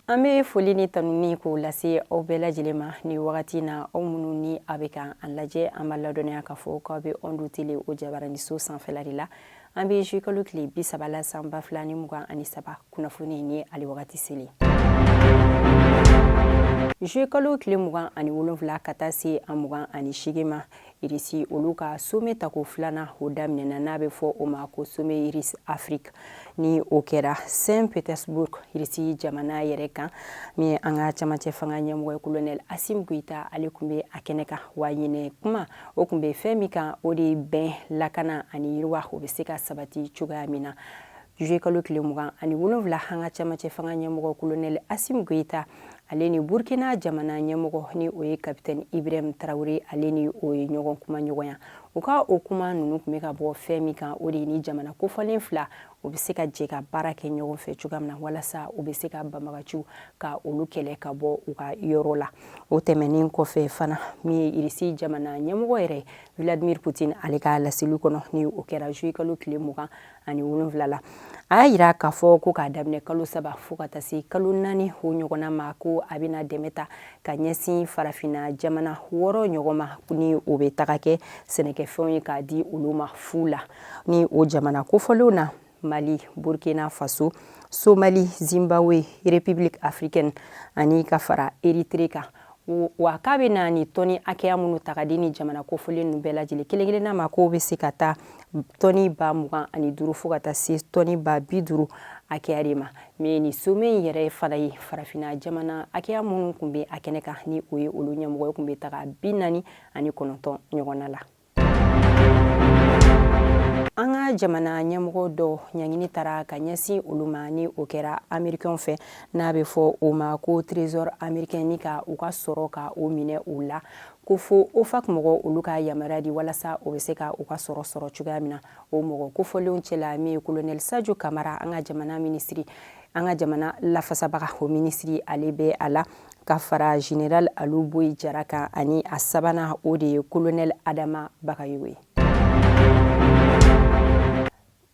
An bɛ foli ni tanuni k'o lase aw bɛɛ lajɛlen ma ni wagati na, aw minnu ni a bɛ ka an lajɛ. An b'a ladɔnniya k'a fɔ k'aw bɛ Onde Télé o jabaraniso sanfɛla de la. An bɛ juillet kalo tile 30 la, san 2023. Kunnafoni ni ale wagati selen, juillet kalo tile 27 ka taa se a 28 ma, Irisi olu ka sommet tako filanan o daminɛna, n'a bɛ fɔ o ma ko sommet Irisi Afrique, ni o kɛra Saint Petersburg, Irisi jamana yɛrɛ kan. Min ye an ka camancɛ fanga ɲɛmɔgɔ ye, colonel Assimi Goïta, ale tun bɛ a kɛnɛ kan. Wa ɲinɛ kuma o tun bɛ fɛn min kan, o de ye bɛn, lakana ani yiriwa, o bɛ se ka sabati cogoya min na. Juillet kalo tile 27, an ka camancɛ fanga ɲɛmɔgɔ colonel Assimi Goïta, ale ni Burkina jamana ɲɛmɔgɔ, ni o ye capitaine Ibrahim Traoré, ale ni o ye ɲɔgɔn kuma ɲɔgɔnya. U ka o kuma ninnu tun bɛ ka bɔ fɛn min kan, o de ye ni jamana kofɔlen fila o bɛ se ka jɛ ka baara kɛ ɲɔgɔn fɛ cogoya min na, walasa u bɛ se ka banbagaciw ka olu kɛlɛ ka bɔ u ka yɔrɔ la. O tɛmɛnen kɔfɛ fana, min ye Irisi jamana ɲɛmɔgɔ yɛrɛ Vladimir Poutine, ale ka laseli kɔnɔ, ni o kɛra juillet kalo tile 27 la, a y'a yira k'a fɔ ko k'a daminɛ kalo 3 fo ka taa se kalo 4 o ɲɔgɔnna ma, ko a bɛna dɛmɛ ta ka ɲɛsin farafinna jamana 6 ɲɔgɔn ma, ni o bɛ taga kɛ sɛnɛkɛfɛnw ye k'a di olu ma fu la. Ni o jamana kofɔlenw na, Mali, Burkina Faso, Somali, Zimbabwe, République africaine ani ka fara Érythrée kan. Wa k'a bɛ na ni tɔni hakɛya minnu ta ka di ni jamana kofɔlen ninnu bɛɛ lajɛlen kelen kelenna ma, k'o bɛ se ka taa tɔni 25 000 fo ka taa se tɔni 50 000 hakɛya de ma. Mais ni sommet in yɛrɛ fana ye, farafinna jamana hakɛya minnu tun bɛ a kɛnɛ kan, ni o ye olu ɲɛmɔgɔ ye, tun bɛ taga 49 ɲɔgɔnna la. An ka jamana ɲɛmɔgɔ dɔ ɲangini taara ka ɲɛsin olu ma, ni o kɛra Américain fɛ, n'a bɛ fɔ o ma ko Trésor américain, ni ka u ka sɔrɔ ka o minɛ u la, ko fo OFAC mɔgɔ olu ka yamaruya di walasa o bɛ se ka u ka sɔrɔ sɔrɔ cogoya min na. O mɔgɔ kofɔlenw cɛla, min ye colonel Sadio Camara, an ka jamana minisiri, an ka jamana lafasabaga o minisiri, ale bɛ a la, ka fara général Alou Boyi Jara kan, ani a sabanan, o de ye colonel Adama Bagayogo ye.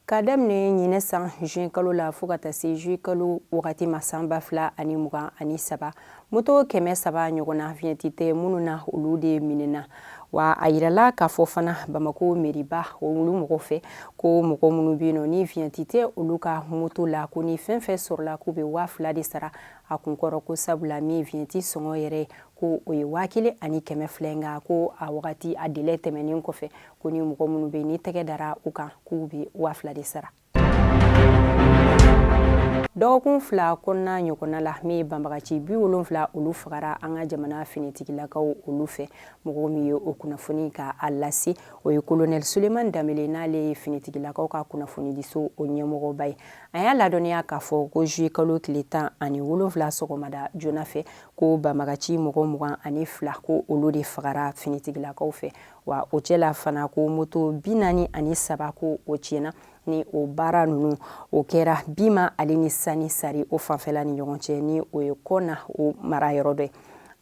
Ka daminɛ ɲinɛ san juin kalo la fo ka taa se juillet kalo wagati ma, san 2023, moto 300 ɲɔgɔnna, vignette tɛ minnu na, olu de minɛna. Wa a yirala k'a fɔ fana Bamako meriba olu mɔgɔw fɛ ko mɔgɔ minnu bɛ yen nɔ, ni vignette tɛ olu ka moto la, ko ni fɛn fɛn sɔrɔla, k'u bɛ 2000 de sara a kunkɔrɔ, ko sabula min vignette sɔngɔ yɛrɛ, ko o ye 1200. Nka ko a wagati a délai tɛmɛnen kɔfɛ, ko ni mɔgɔ minnu bɛ ni tɛgɛ dara u kan, k'u bɛ 2000 de sara. Dɔgɔkun 2 kɔnɔna ɲɔgɔnna la, min ye banbagaci 70, olu fagara an ka jamana finitigilakaw olu fɛ. Mɔgɔ min ye o kunnafoni ka a lase, o ye colonel Suleiman Danbele, n'ale ye finitigilakaw ka kunnafonidiso o ɲɛmɔgɔba ye. A y'a ladɔnniya k'a fɔ ko juillet kalo tile 17 sɔgɔmada joona fɛ, ko banbagaci mɔgɔ 22, ko olu de fagara finitigilakaw fɛ. Wa o cɛla fana, ko moto 43, ko o tiɲɛna. Ni o baara ninnu o kɛra Bima ale ni Sani Sari o fanfɛla ni ɲɔgɔn cɛ, ni o ye Kɔna o mara yɔrɔ dɔ ye.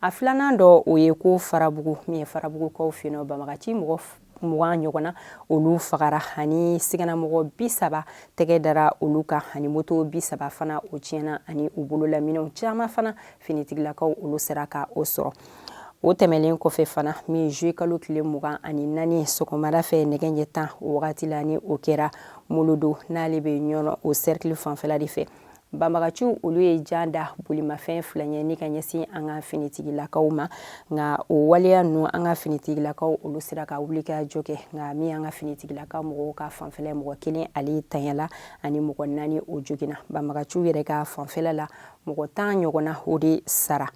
A filanan dɔ, o ye ko Farabugu, min ye Farabugukaw fɛ yen nɔ, banbagaci mɔgɔ 20 ɲɔgɔn na, olu fagara, ani siganamɔgɔ 30 tɛgɛ dara olu kan, ani moto 30 fana o tiɲɛna, ani u bololaminɛw caman fana, finitigilakaw olu sera ka o sɔrɔ. O tɛmɛnen kɔfɛ fana, min juillet kalo tile 24 sɔgɔmada fɛ, nɛgɛ ɲɛ 10 o wagati la, ni o kɛra Molodo, n'ale bɛ Ɲɔnɔ o cercle fanfɛla de fɛ, banbagaciw olu ye jan da bolimafɛn fila ɲɛ ni ka ɲɛsin an ka finitigilakaw ma. Nka o waleya ninnu, an ka finitigilakaw olu sera ka wuli ka jɔ kɛ. Nka min an ka finitigilakaw mɔgɔw ka fanfɛla, mɔgɔ kelen ale tanyala, ani mɔgɔ naani o joginna. Banbagaciw yɛrɛ ka fanfɛla la, mɔgɔ 10 ɲɔgɔnna o de sara,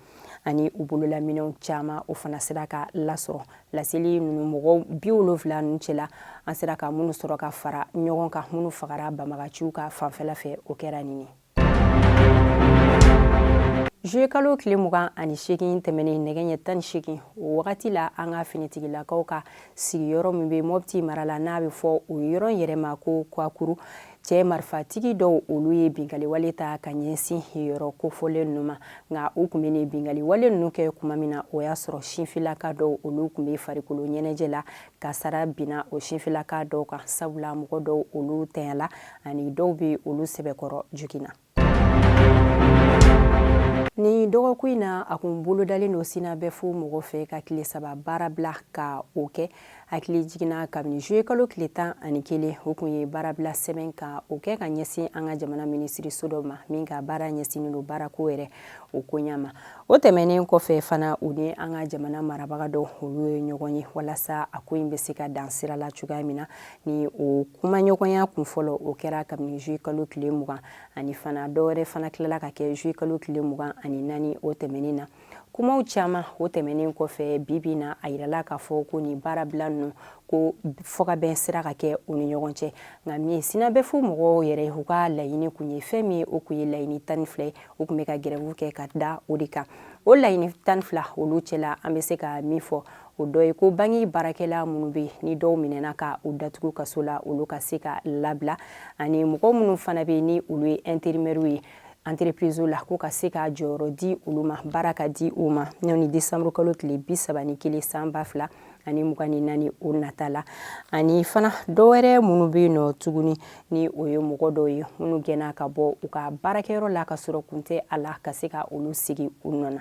ani u bololaminɛw caman o fana sera ka lasɔrɔ. Laseli ninnu, mɔgɔ 70 ninnu cɛla, an sera ka minnu sɔrɔ ka fara ɲɔgɔn kan, minnu fagara banbagaciw ka fanfɛla fɛ, o kɛra nin ye. Juillet kalo tile 28 tɛmɛnen, nɛgɛ ɲɛ 18 o wagati la, an ka finitigilakaw ka sigiyɔrɔ min bɛ Mɔpti mara la, n'a bɛ fɔ o yɔrɔ yɛrɛ ma ko Kwakuru, cɛ marifatigi dɔw olu ye binkaliwale ta ka ɲɛsin yɔrɔ kofɔlen ninnu ma. Nka u tun bɛ nin binkaliwale ninnu kɛ kuma min na, o y'a sɔrɔ sinfilaka dɔw olu tun bɛ farikolo ɲɛnajɛ la. Kasara binna o sinfilaka dɔw kan, sabula mɔgɔ dɔw olu tanyala, ani dɔw bɛ olu sɛbɛkɔrɔ joginna. Ni dɔgɔkun in na, a kun bolodalen don SYNABEF mɔgɔ fɛ ka tile 3 baarabila ka o kɛ. Hakili jiginna, kabini juillet kalo tile 11, o kun ye baarabila sɛbɛn ka o kɛ ka ɲɛsin an ka jamana minisiriso dɔ ma min ka baara ɲɛsinnen don baarako yɛrɛ o koɲa ma. O tɛmɛnen kɔfɛ fana, u ni an ka jamana marabaga dɔw, olu ye ɲɔgɔn ye walasa a ko in bɛ se ka dan sira la cogoya min na. Ni o kumaɲɔgɔnya kun fɔlɔ, o kɛra kabini juillet kalo tile 20, ani fana dɔwɛrɛ fana tilala ka kɛ juillet kalo tile 24 o tɛmɛnen na. Kumaw caman o tɛmɛnen kɔfɛ, bi bi na, a yirala k'a fɔ ko nin baarabila ninnu, ko fɔkabɛn sera ka kɛ u ni ɲɔgɔn cɛ. Nka min ye SYNABEF mɔgɔw yɛrɛ, u ka laɲini kun ye fɛn min ye, o kun ye laɲini 12 ye. U kun bɛ ka grève kɛ ka da o de kan. O laɲini 12 olu cɛla, an bɛ se ka min fɔ, o dɔ ye ko banki baarakɛla minnu bɛ ni dɔw minɛna ka u datugu kaso la, olu ka se ka labila, ani mɔgɔ minnu fana bɛ ni olu ye intérimaires ye entreprise la, ko ka se ka jɔyɔrɔ di olu ma, baara ka di u ma ni décembre kalo tile 31 san 2024 o nata la. Ani fana dɔwɛrɛ minnu bɛ yen nɔ tuguni, ni o ye mɔgɔ dɔw ye minnu gɛnna ka bɔ u ka baarakɛyɔrɔ la ka sɔrɔ kun tɛ a la, ka se ka olu sigi u nɔ na.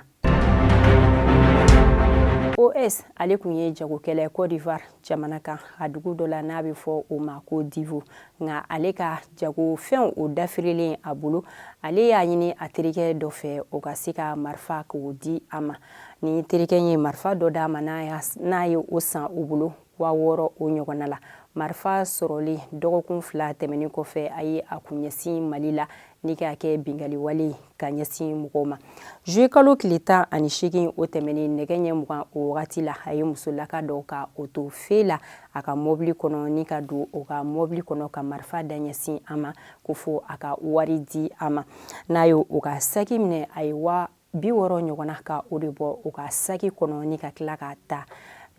OS, ale kun ye jagokɛla Côte d'Ivoire jamana kan, a dugu dɔ la n'a bɛ fɔ o ma ko Divo. Nka ale ka jagofɛnw, o dafirilen a bolo, ale y'a ɲini a terikɛ dɔ fɛ, o ka se ka marifa k'o di a ma. Ni terikɛ ye marifa dɔ d'a ma, n'a ye o san u bolo 6000 o ɲɔgɔnna la. Marifa sɔrɔlen, dɔgɔkun 2 tɛmɛnen kɔfɛ, a ye a kun ɲɛsin Mali la ni k'a kɛ bingali wale ka ɲɛsin mɔgɔw ma. Juillet kalo tile 18 o tɛmɛnen, nɛgɛ ɲɛ 20 o wagati la, a ye musolaka dɔw ka o to fe la a ka mɔbili kɔnɔ, ni ka don o ka mɔbili kɔnɔ ka marifa da ɲɛsin a ma ko fo a ka wari di a ma. N'a ye o ka saki minɛ, a ye 60 000 ɲɔgɔnna ka o de bɔ o ka saki kɔnɔ ni ka tila ka ta.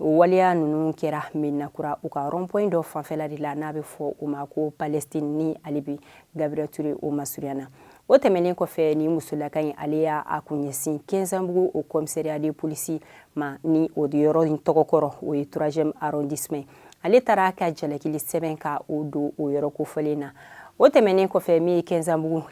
O waleya ninnu kɛra Medinakura, u ka rond-point dɔ fanfɛla de la n'a bɛ fɔ o ma ko Palestine, ni ale bɛ Gabriel Touré o masurunya na. O tɛmɛnen kɔfɛ, ni musolaka in, ale y'a kun ɲɛsin Kɛnzanbugu o commissariat de police ma, ni o yɔrɔ in tɔgɔ kɔrɔ, o ye troisième arrondissement. Ale taara ka jalakili sɛbɛn ka o don o yɔrɔ kofɔlen na. O tɛmɛnen kɔfɛ, min ye Kɛnzanbugu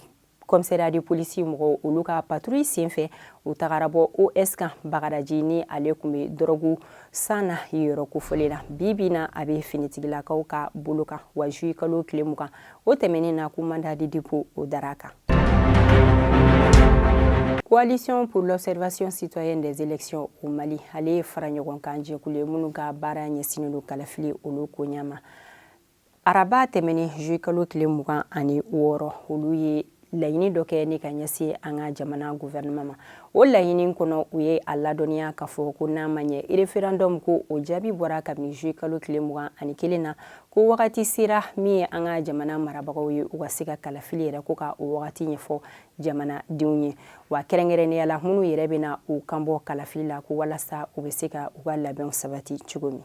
commissariat de police mɔgɔw, olu ka patrouille senfɛ, u tagara bɔ OS kan Bagadaji, ni ale tun bɛ dɔrɔgu san na yɔrɔ kofɔlen na. Bi bi na, a bɛ finitigilakaw ka bolo kan. Wa juillet kalo tile 20 o tɛmɛnen na, ko mandat de dépôt o dara a kan. Coalition pour l'observation citoyenne des élections au Mali, ale ye fara ɲɔgɔn kan jɛkulu ye minnu ka baara ɲɛsinnen don kalafili olu koɲa ma. Araba tɛmɛnen, juillet kalo tile 26, olu ye laɲini dɔ kɛ ni ka ɲɛsin an ka jamana gouvernement ma. O laɲini kɔnɔ, u ye a ladɔnniya k'a fɔ ko n'a ma ɲɛ référendum ko o jaabi bɔra kabini juillet kalo tile 21 na, ko wagati sera min ye an ka jamana marabagaw ye, u ka se ka kalafili yɛrɛ ko ka o wagati ɲɛfɔ jamanadenw ye, wa kɛrɛnkɛrɛnnenya la minnu yɛrɛ bɛna u kanbɔ kalafili la, ko walasa u bɛ se ka u ka labɛnw sabati cogo min.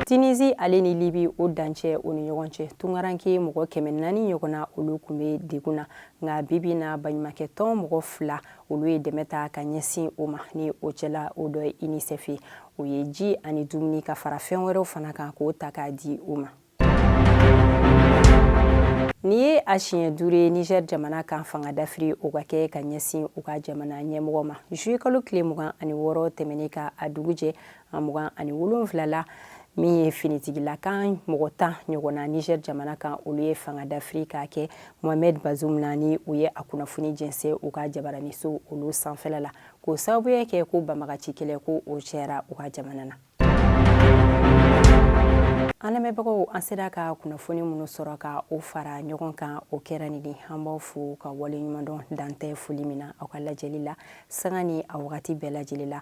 Tunisie ale ni Libi o dancɛ o ni ɲɔgɔn cɛ, tungaranke mɔgɔ 400 ɲɔgɔnna, olu tun bɛ degun na. Nka bibi na, baɲumankɛ tɔn mɔgɔ fila, olu ye dɛmɛ ta ka ɲɛsin o ma. Ni o cɛla, o dɔ ye UNICEF ye. O ye ji ani dumuni ka fara fɛn wɛrɛw fana kan k'o ta k'a di u ma. Nin ye a siɲɛ 5 ye Niger jamana kan fanga dafiri o ka kɛ ka ɲɛsin u ka jamana ɲɛmɔgɔ ma. Juillet kalo tile 26 tɛmɛnen ka a dugu jɛ a 27 la, min ye finitigilakan mɔgɔ 10 ɲɔgɔnna Niger jamana kan, olu ye fanga dafiri k'a kɛ Mohamed Bazoum na. Ni u ye a kunnafoni jɛnsɛn u ka jabaraniso olu sanfɛla la, k'o sababuya kɛ ko banbagaci kɛlɛ ko o cayara u ka jamana na. An lamɛnbagaw, an sera ka kunnafoni minnu sɔrɔ ka o fara ɲɔgɔn kan, o kɛra nin de. An b'aw fo ka waleɲuman dɔn, dan tɛ foli min na aw ka lajɛli la sanga ni a wagati bɛɛ lajɛlen la.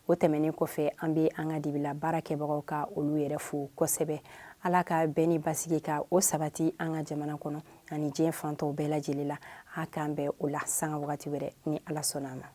O tɛmɛnen kɔfɛ, an bɛ an ka dibila baara kɛbagaw ka olu yɛrɛ fo kosɛbɛ. Ala ka bɛn ni basigi ka o sabati an ka jamana kɔnɔ ani diɲɛ fantɔw bɛɛ lajɛlen la. A k'an bɛn o la sanga wagati wɛrɛ, ni Ala sɔnna a ma.